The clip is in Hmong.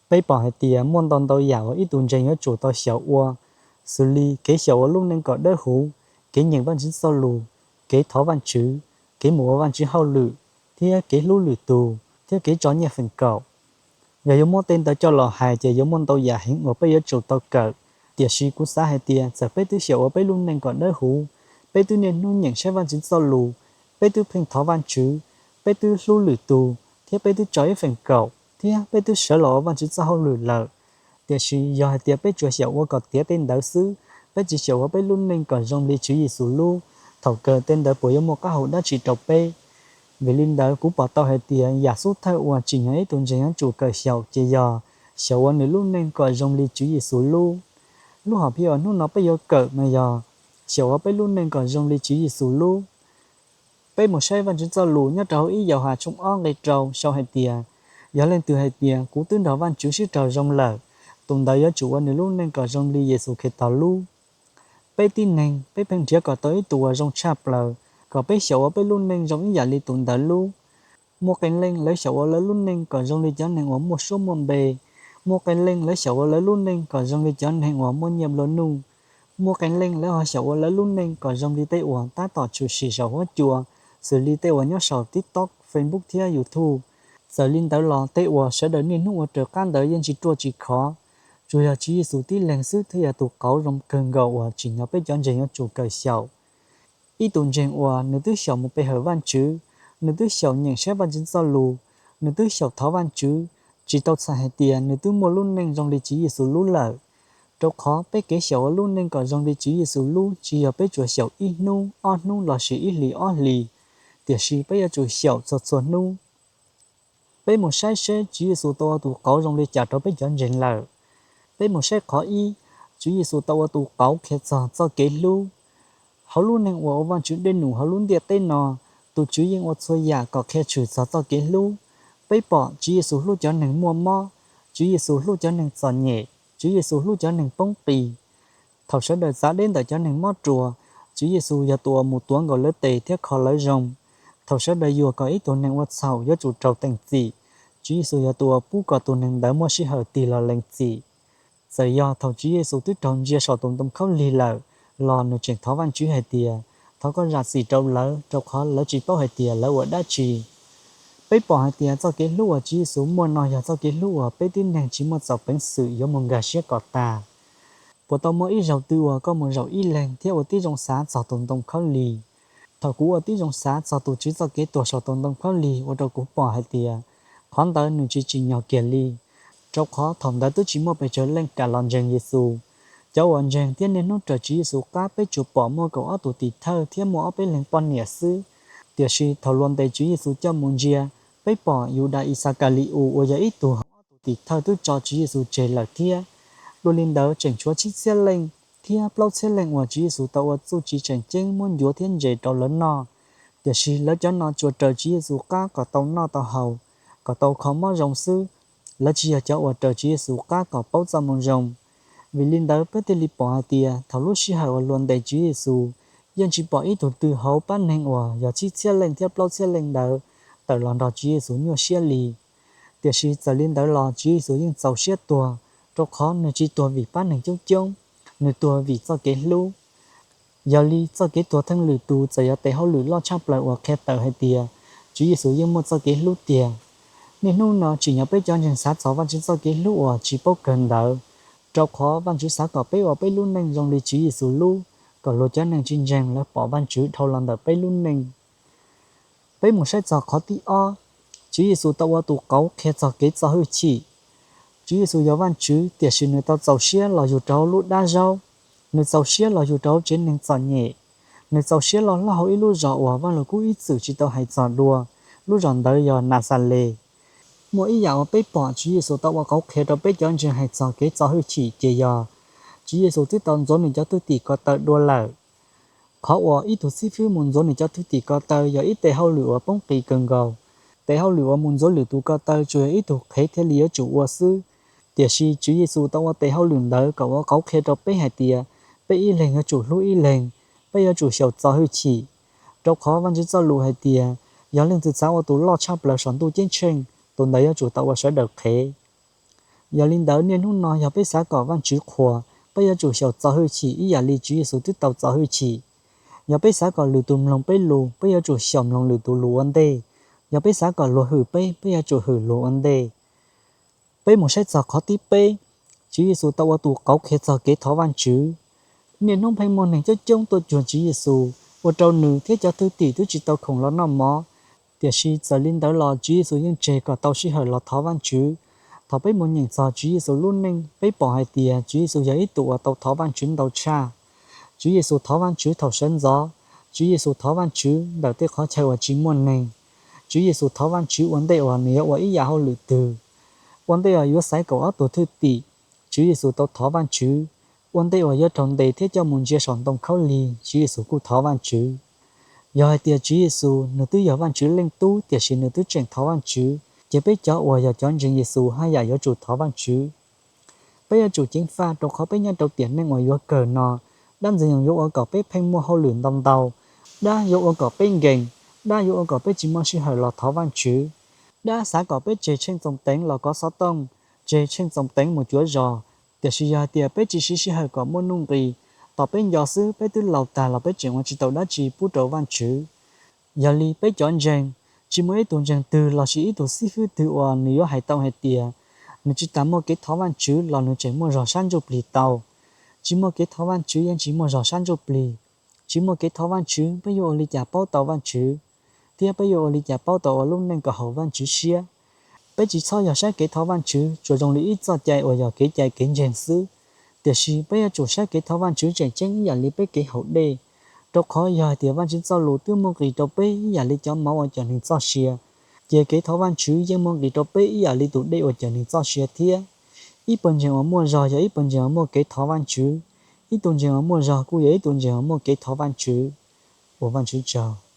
Peb pom hais tias muaj ntau ntau yam uas ib tug ntseeg yuav tsum tau xyaum ua, xws li kev xyaum ua lub neej kom dawb huv, kev nyeem Vajtswv txoj lus, kev thov Vajtswv, kev mus ua Vajtswv hauj lwm, thiab kev hlub lwm tus, thiab kev tso nyiaj feem kaum. Yog yuav muab tej ntawd coj los hais ces yuav muaj ntau yam heev uas peb yuav tsum tau kawm. Tiam sis kuv xav hais tias txawm peb twb xyaum ua peb lub neej kom dawb huv, peb twb niaj hnub nyeem saib Vajtswv txoj lus, peb twb pheej thov Vajtswv, peb twb hlub lwm tus, thiab peb twb tso ib feem kaum, thiab peb twb sawv los ua Vajtswv txoj hauj lwm lawm, tiam sis yog hais tias peb tsuas xyaum ua kom tiav tej ntawd xwb, peb tsis xyaum ua peb lub neej kom zoo li Tswv Yexus lub, thaum kawg tej ntawd puas yuav muaj qab hau dab tsi rau peb? Vim li ntawd kuv pom tau hais tias yam xub thawj uas tsim nyog ib tug ntseeg yuav tsum kawm xyaum ces yog xyaum ua nws lub neej kom zoo li Tswv Yexus lub. Lub hom phiaj uas hnub no peb yuav kawm mas yog xyaum ua peb lub neej kom zoo li Tswv Yexus lub. Peb mus saib Vajtswv txoj lus nyob rau hauv ib Yauhas tshooj ob nqe rau sau hais tias, yog leej twg hais tias kuv twb nrog Vajtswv sib raug zoo lawm, tus ntawd yuav tsum ua nws lub neej kom zoo li Yexus Khetos lub. Peb tib neeg peb pheej nrhiav kom tau ib tug uas zoo tshaj plaws, kom peb xyaum ua peb lub neej zoo ib yam li tus ntawd lub. Muaj qee leej lawv xyaum ua lawv lub neej kom zoo li cov neeg uas muaj suab muaj npe. Muaj qee leej lawv xyaum ua lawv lub neej kom zoo li cov neeg uas muaj nyiaj nplua nuj. Muaj qee leej lawv ho xyaum ua lawv lub neej kom zoo li tej uas tab tom tshwm sim saum huab cua, xws li tej uas nyob saum TikTok, Facebook thiab YouTube. Txawm li ntawd los tej uas sawv daws niaj hnub ua raws qab ntawd yeej tsis ruaj tsis khov. Tsuas yog Tswv Yexus tib leeg xwb thiaj yog tus qauv zoo kawg nkaus uas tsim nyog peb cov ntseeg yuav tsum kawm xyaum. Ib tus ntseeg uas nws twb xyaum mus pe hawm Vajtswv, nws twb xyaum nyeem saib Vajtswv txoj lus, nws twb xyaum thov Vajtswv, tsis tau txhais hais tias nws twb muaj lub neej zoo li Tswv Yexus lub lawm. Rau qhov peb kev xyaum ua lub neej kom zoo li Tswv Yexus lub tsis yog peb tsuas xyaum ib hnub ob hnub lossis ib hlis ob hlis, tiam sis peb yuav tsum xyaum txhua txhua hnub. Peb mus saib seb Tswv Yexus tau ua tus qauv zoo li cas rau peb cov ntseeg lawm. Peb mus saib qhov ib, Tswv Yexus tau ua tus qauv qhia txog txoj kev hlub. Hauv lub neej uas ua Vajtswv dej num hauv lub ntiaj teb no, tus Tswv yeej ua txhua yam kom qhia tshwm txog txoj kev hlub. Peb pom Tswv Yexus hlub cov neeg muaj mob, Tswv Yexus hlub cov neeg txom nyem, Tswv Yexus hlub cov neeg poob qis. Thaum sawv daws txav deb ntawm cov neeg mob ruas, Tswv Yexus yog tus uas mus tuav nkaus lawv tes thiab kho lawv zoo. Thaum sawv daws yuam kom ib tug neeg ua txhaum yuav tsum raug teem txim, Tswv Yexus yog tus uas pub kom tus neeg ntawd muaj sij hawm tig los lees txim. Txawm yog thaum Tswv Yexus twb raug ntsia saum tus ntoo khaub lig lawm, los nws tseem thov Vajtswv hais tias, thov koj zam txim rau lawv, rau qhov lawv tsis paub hais tias lawv ua dab tsi. Peb pom hais tias txoj kev hlub uas Tswv Yexus muaj no yog txoj kev hlub uas peb tib neeg tsis muaj txaus peev xwm yuav mus nkag siab kom tas. Puas tau muaj ib zaug twg uas koj mus zaum ib leeg thiab ua tib zoo xav txog tus ntoo khaub lig? Thaum kuv ua tib zoo xav txog tus Tswv txoj kev tuag saum tus ntoo khaub lig ua rau kuv pom hais tias qhov ntawd nws tsis tsim nyog kiag li, rau qhov thaum ntawd twb tsis muaj pes tsawg leej kam los ntseeg Yexus. Cov uas ntseeg thiab niaj hnub raws Tswv Yexus qab peb tsuas pom muaj kaum ob tus tim thawj thiab muaj ob peb leeg poj niam xwb. Tiam sis thaum luag ntes Tswv Yexus coj mus ntsia, peb pom Yudas Ixakali-us uas yog ib tug hauv ob tus tim thawj twb tso Tswv Yexus tseg lawm thiab. Dua li ntawd tseem tshuav tsib txhiab leej thiab plaub txhiab leej uas Tswv Yexus tau ua txuj ci tseem ceeb muab ncuav thiab ntses rau lawv noj. Tiam sis lawv cov no tsuas raws Tswv Yexus qab kom tau noj tau haus, kom tau kho mob zoo xwb. Lawv tsis yog cov uas raws Tswv Yexus qab kom paub txoj moo zoo. Vim li ntawd peb thiaj li pom hais tias thaum lub sij hawm uas luag ntes Tswv Yexus, yeej tsis pom ib tug twg hauv pab neeg uas yog tsib txhiab leej thiab plaub txhiab leej ntawd tawm los nrog Tswv Yexus nyuaj siab li. Tiam sis txawm li ntawd los Tswv Yexus yeej txaus siab tuag, rau qhov nws tsis tuag vim pab neeg coob coob, nws tuag vim txoj kev hlub. Yog li txoj kev tuag theej lwm tus txawm yog tes hauj lwm loj tshaj plaws uas qhia tawm hais tias Tswv Yexus yeej muaj txoj kev hlub tiag. Niaj hnub no tsim nyog peb cov ntseeg xav txog Vajtswv txoj kev hlub uas tsis paub kawg ntawd, rau qhov Vajtswv xav kom peb ua peb lub neej zoo li Tswv Yexus lub, kom luag cov neeg tsis ntseeg lawv pom Vajtswv dhau los ntawm peb lub neej. Peb mus saib txog qhov thib ob, Tswv Yexus tau ua tus qauv qhia txog kev txo hwj chim. Tswv Yexus yog Vajtswv tiam sis nws tau txaus siab los yug rau hauv lub dab zaub. Nws txaus siab los yug rau hauv tsev neeg txom nyem. Nws txaus siab los hlob hauv ib lub zos uas Vaj Lug Kub ib txwm tsis tau hais txog dua, lub zos ntawd yog Naxales. Muaj ib yam uas peb pom Tswv Yexus tau ua qauv qhia rau peb cov ntseeg hais txog kev txo hwj chim ces yog Tswv Yexus twb tau ntxuav nws cov thwj tim ko taw dua lawm. Qhov uas ib tug xib fwb mus ntxuav nws cov thwj tim ko taw yog ib tes hauj lwm uas poob qis kawg nkaus. Tes hauj lwm uas mus ntxuav lwm tus ko taw tsuas yog ib tug qhev thiaj li yuav tsum ua xwb. Tiam sis Tswv Yexus tau ua tes hauj lwm ntawd kom ua qauv qhia rau peb hais tias peb ib leeg yuav tsum hlub ib leeg, peb yuav tsum xyaum txo hwj chim. Rau qhov Vajtswv txoj lus hais tias, yog leej twg xav ua tus loj tshaj plaws saum ntuj ceeb tsheej, tus ntawd yuav tsum tau ua sawv daws qhev. Yog li ntawd niaj hnub no yog peb xav kom Vajtswv qhuas, peb yuav tsum xyaum txo hwj chim ib yam li Tswv Yexus twb tau txo hwj chim. Yog peb xav kom lwm tus mloog peb lus, peb yuav tsum xyaum mloog lwm tus lus ua ntej. Yog peb xav kom luag hwm peb, peb yuav tsum hwm luag ua ntej. Peb mus saib txog qhov thib peb, Tswv Yexus tau ua tus qauv qhia txog kev thov Vajtswv. Niaj hnub pheej muaj neeg coob coob tuaj cuag Tswv Yexus, ua rau nws thiab cov thwj tim twb tsis tau khoom los noj mov. Tiam sis txawm li ntawd los Tswv Yexus yeej tseg kom tau sij hawm los thov Vajtswv. Thaum peb mus nyeem txog Tswv Yexus lub neej, peb pom hais tias Tswv Yexus yog ib tug uas tau thov Vajtswv ntau tshaj. Tswv Yexus thov Vajtswv thaum sawv ntxov, Tswv Yexus thov Vajtswv ntawm tej qhov chaw uas tsis muaj neeg. Tswv Yexus thov Vajtswv ua ntej uas nws yuav ua ib yam hauj lwm twg. Ua ntej uas yuav xaiv kaum ob tug thwj tim, Tswv Yexus tau thov Vajtswv. Ua ntej uas yuav raug ntes thiab coj mus ntsia saum ntoo khaub lig, Tswv Yexus kuj thov Vajtswv. Yog hais tias Tswv Yexus nws twb yog Vajtswv Leej Tub tiam sis nws twb tseem thov Vajtswv, ces peb cov uas yog cov ntseeg Yexus haj yam yuav tsum thov Vajtswv. Peb yuav tsum ceev faj rau qhov peb nyob rau tiam neej uas yuav kawg no, dab ntxwg nyoog yuav ua kom peb pheej muaj hauj lwm ntau ntau, dab yuav ua kom peb nkees, dab yuav ua kom peb tsis muaj sij hawm los thov Vajtswv. Dab xav kom peb tseg Tsheej Txoos Teev los kov xov tooj, tseg Tsheej Txoos Teev mus cuav zos, tiam sis yog hais tias peb tsis siv sij hawm kom muaj nuj nqis, tos peb nco xwb peb twb laus tag los peb tseem ua tsis tau dab tsi pub rau Vajtswv. Yog li peb cov ntseeg, tsis muaj ib tug ntseeg twg lossis ib tug xib fwb twg uas nws yuav hais tau hais tias nws tsis tas muaj kev thov Vajtswv los nws tseem muaj zog sab ntsuj plig tau. Tsis muaj kev thov Vajtswv yeej tsis muaj zog sab ntsuj plig. Tsis muaj kev thov Vajtswv peb yuav ua li cas paub tau Vajtswv, thiab peb yuav ua li cas paub tau ua lub neej kom haum Vajtswv siab? Peb tsis txhob yog saib kev thov Vajtswv tsuas zoo li ib txoj cai uas yog kev cai kev ntseeg xwb, tiam sis peb yuav tsum saib kev thov Vajtswv tseem ceeb ib yam li peb kev haus dej. Rau qhov yog hais tias Vajtswv txoj lus twb muaj nqis rau peb ib yam li cov mov uas cawm neeg txoj sia, ces kev thov Vajtswv yeej muaj nqis rau peb ib yam li tus dej uas cawm neeg txoj sia thiab. Ib pawg ntseeg uas muaj zog yog ib pawg ntseeg uas muaj kev thov Vajtswv. Ib tug ntseeg uas muaj zog kuj yog ib tug ntseeg uas muaj kev thov Vajtswv. Ua Vajtswv tsaug.